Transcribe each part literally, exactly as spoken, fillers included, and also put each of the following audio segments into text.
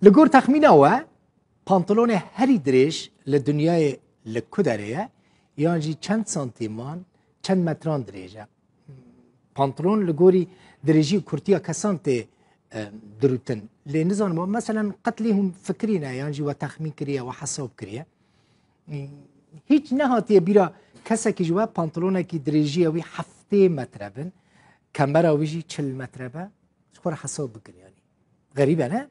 Li gor texmîna we, pantolonê herî dirêj li dinyayê li ku derê ye? Yan jî çend santîman, çend metran dirêj e? Pantolon li gorî dirêjî û kurtiya kesan tê, e, dirûtin. Lê nizanim, meselen, qetlî hûn fikirîne yan jî we texmîn kiriye, we hesab kiriye. Hîç nehatiye bîra kesekî ji we pantolonekî dirêjiya wî heftê metre bin, kemera wî jî çil metre be, ji xwe re hesab bikin yanî. Xerîb e, ne?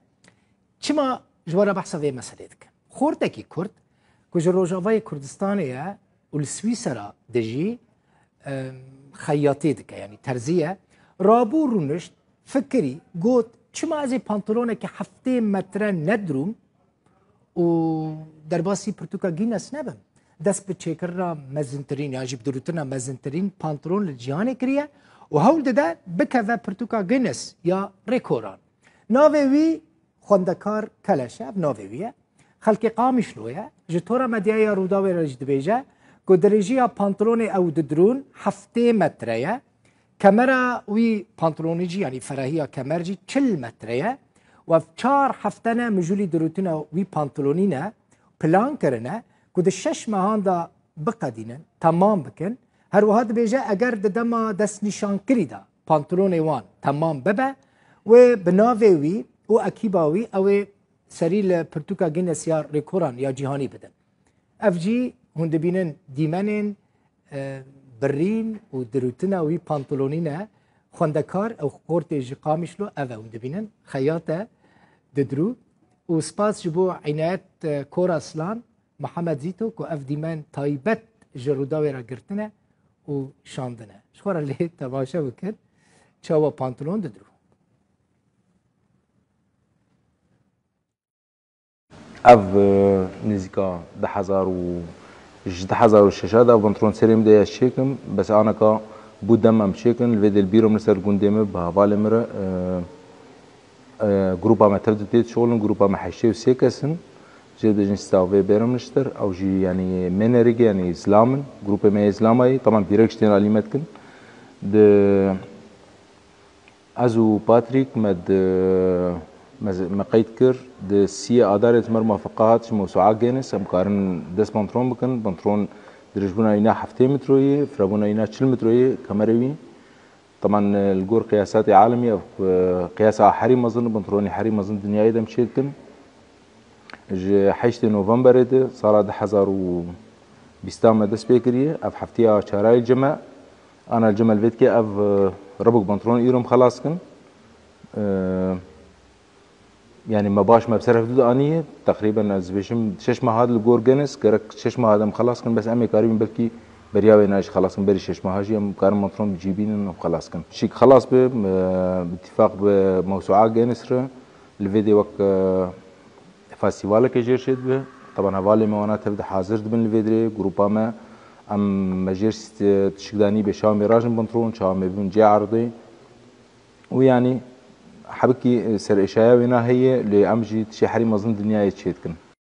Çima ji we re behsa vê meselê dikim? Xortekî Kurd ku ji Rojavayê Kurdistanê ye û li Swîsera dijî, em, xeyatî dike, yanî terzî ye. Rabû rûnişt, fikirî, got, çima ez ê pantolonekî heftê metre nedirûm û derbasî pirtûka Guinness nebim? Dest bi çêkirina mezintirîn yan jî bi dirûtina mezintirîn pantolon li cîhanê kiriye û hewl dide bikeve pirtûka Guinness ya rêkoran. Navê wî Xwendekar Keleş e, ev navê wî ye. Xelkê Qamişlo ye. Ji tora medyaya Rûdawê re jî dibêje ku dirêjiya pantolonê ew didirûn heftê metre ye. Kemera wî pantolonî jî, yanî ferahiya kemer jî çil metre ye. Û ev çar hefte ne mijûlî dirûtina wî pantolonî ne, plan kirine ku di şeş mehan de biqedînin, temam bikin. Her wiha dibêje, eger di dema destnîşankirî de pantolonê wan temam bibe, wê bi navê wî û ekîba wî ew ê serî li pirtûka Guinness ya rêkoran ya cîhanî bidin. Ev jî hûn dibînin dîmenên, e, birîn û dirûtina wî pantolonî ne. Xwendekar ew xortê ji Qamişlo ev e hûn dibînin. Xeyat e, didirû. Û spas ji bo Înayet, e, Koraslan, Mihemed Zîto ku ev dîmen taybet ji Rûdawê re girtine û şandine. Ji xwe re lê temaşe bikin, çawa pantolon didirû. Ev, e, nêzîka du hezar û, ji du hezar û şeş de ev pantolon serê min de ye çêkim, bes anaka bû dem em çêkin, li vê dê li bîro min li ser gundê min bi hevalê min re, e, e, grupa me tev de tê dişoxilin, grupa me heştê û sê kes in, jê dibêjin Stavê Bêremniştir, ew jî, yanî, Mênerîgê, yanî, Îslam in, grupê me yê Îslamayê, temam, direkt ji têna alî me dikin. Di, ez û Patrick me di, me, me qeyd kir, di siyê Adarê ji me re muwafaqa hat, ji Mewsûa Guinness, em karin dest pantolon bikin, pantolon dirêjbûna îna heftê metroyê, firebûna îna çil metroyê, kemerê wî. Teman, e, li gor qiyasatê alemî ev, e, qiyasa herî mezin, pantolonê herî mezin dinyayê de em çê dikin. Ji heştê Novemberê de sala du hezar û bîsta me dest pê kiriye. Ev heftiya çarayê li cem e. Ana li cem e li vê dikê ev, e, ribik pantolon îro em xelas dikin. E, Yanî me baş me bi ser hevdû de aniye, teqrîben ez dibêjim şeş meha li gor Guinness, gerek şeş meha de em xelas kin, bes em ê karibin belkî beriya wê nayê jî xelas kin, berî şeş meha jî em karin pantolon bi cî bînin em xelas kin. Şîk xelas bi, e, bi îtîfaq bi mewsûa Guinness re, li vê dê wek, e, festîvaleke jêr çê dibe. Teban hevalê me wana tev de hazir dibin li vê dirê, grupa me, em me jêr sîst-, tişikdanî bê çawa em ê rajin pantolon, çawa em ê bibin cê erdê. Û yanî hebikî, e, serêşaya wêna heye, lê em jî tiştê herî mezin dinyayê çê dikin.